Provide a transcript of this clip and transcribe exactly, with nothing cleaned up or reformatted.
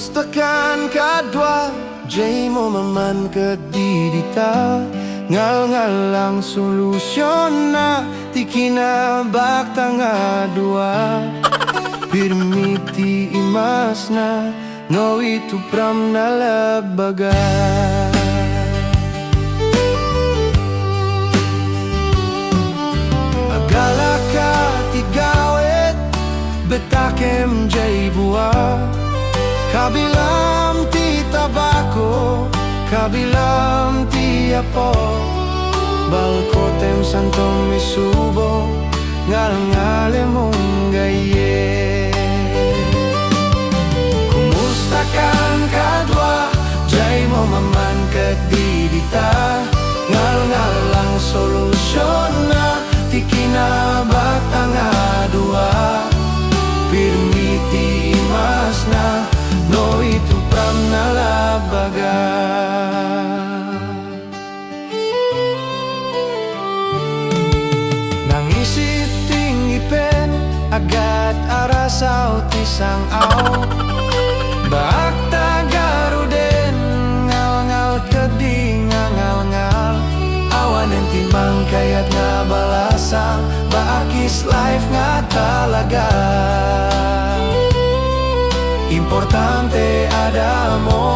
Kumustakan kadua, daymo maman ket di dita. Ngalngal lang solusionna ti kinabakta nga dua. Pirmi ti imasna, no itupram na labaga. Agalaka ti gawit, betakem jay bua. Kabilam ti tabako, kabilam ti apo. Balkotem santom isubo, ngalngalem ung gayyem. Kumustakan kadua, daymo maman ket di dita. Ngalngal lang solusionna ti kinabakta nga dua. Pirmi ti imasna, no itupram na labaga. Nangisit ti ngipen, agat arasaw ti sang-aw. Baak ta garuden, ngalngal ket di nga ngalngal. Awanen ti mangkayat nga balasang, baak is life nga talaga. Importante adda mo